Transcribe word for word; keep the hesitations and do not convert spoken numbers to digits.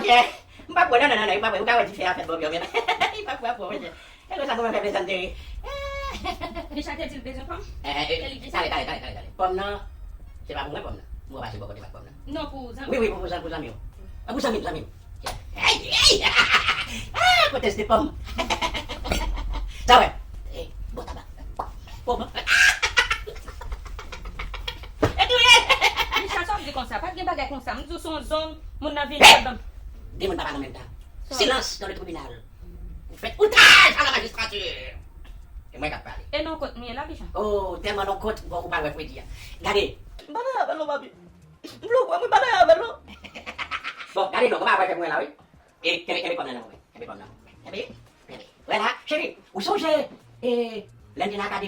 Yeah. M pa kwè, non, non, non, non, m pa kwè. Ou ka wè dife a fèt bò pye w menm. M pa kwè, pa kwè, mesye. E konsa pou mwen fè plezantri. Richard te di l bezwen pòm? Eh, eh, eh, tale, tale, tale, tale, tale. Pòm nan, se pa pou mwen pòm nan. M wè pase bò kote m ak pòm nan. Non, pou zanmi. Wi, wi, pou, pou zanmi, pou zanmi w. Ah, pou zanmi m, zanmi m. Hey, hey. Ah, konteste pòm. Sa wè. Eh, bon tabak. Pòm. E touye. Richard, sa w ap di konsa? Pa t gen bagay konsa. M di w se yon zòn, moun nan vini ladan. De moun pa pale an menm tan. Silence dans le tribunal. Vous faites outrage à la magistrature. E mwen k ap pale. E non kont m ye la, Richard. Oh, tèlman non kont, bon, ou pa wè fredi a. Gade. M pa nan avè l non, papi. M vle w kwè, mwen pa nan avè l non. Bon, gade non, kòman apre fè mwen la, wi. E, kenbe, kenbe pòm nan nan mwen. Kenbe pòm nan. Kenbe, kenbe. Wè la, cheri, ou sonje, e, lè m te nan akademi,